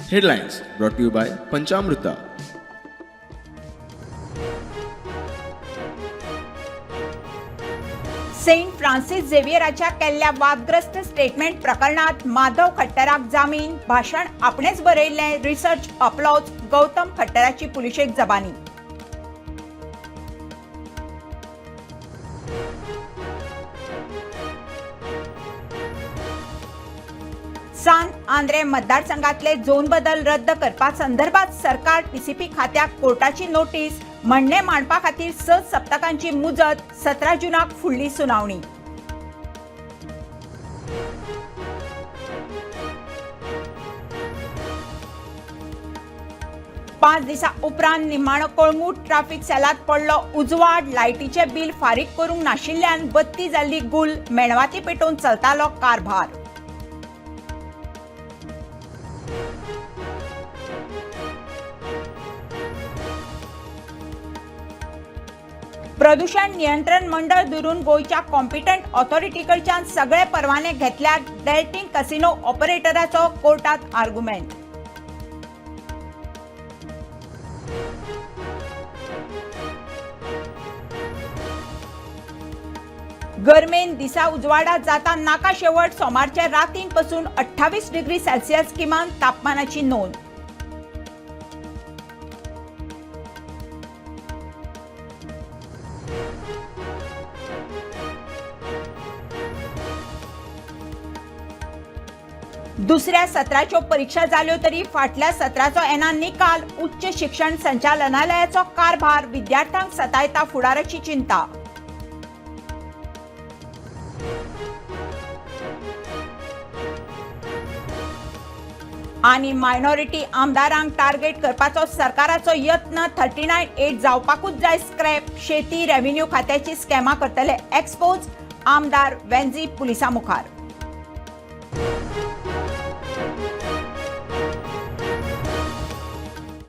Headlines brought to you by Panchamruta. Saint Francis झेवियराच्या केल्ल्या वादग्रस्त statement प्रकरणात माधव खट्टराक जामीन. भाशण आपणेच बरयल्लें, रिसर्च अप्लॉज. गौतम खट्टराची पुलिशेक जबानी. सान आंद्रे मतदारसंघातले झोन बदल रद्द करपा संदर्भात सरकार टीसीपी खात्याक कोर्टाची नोटीस. म्हणणें मांडपा खातीर 6 सप्तकांची मुजत. 17 जुनाक फुडली सुनावणी. 5 दिसां उपरांत निमाणो कळंगूट ट्राफिक सेलांत पडलो उजवाड. लायटीचें बिल फारीक करूंक नाशिल्ल्यान बत्ती जाल्ली गुल. मेणवाती पेटोवन चलतालो कारभार. प्रदूषण नियंत्रण मंडळ धरून गोंयच्या कॉम्पिटंट ऑथॉरिटीकडच्यान सगळे परवाने घेतल्यार डेल्टिंग कसिनो ऑपरेटराचो कोर्टात आर्ग्युमेंट. गरमेन दिसा उजवाडा जाता नाका शेवट. सोमारच्या रातीन पसून 28 डिग्री सेल्सियस किमान तापमानाची नोंद. दुसऱ्या सत्राच्यो परीक्षा जाल्यो तरी फाटल्या सत्राचो येना निकाल. उच्च शिक्षण संचालनालयाचो कारभार विद्यार्थ्यांक सतायता फुडाराची चिंता. आनी मायनॉरिटी आमदारांक टार्गेट करपाचो सरकाराचो यत्न. 39(8) जावपाकूच जाय स्क्रॅप. शेती रेव्हेन्यू खात्याची स्कॅमां करतले एक्सपोज. आमदार वेंझी पुलिसां मुखार.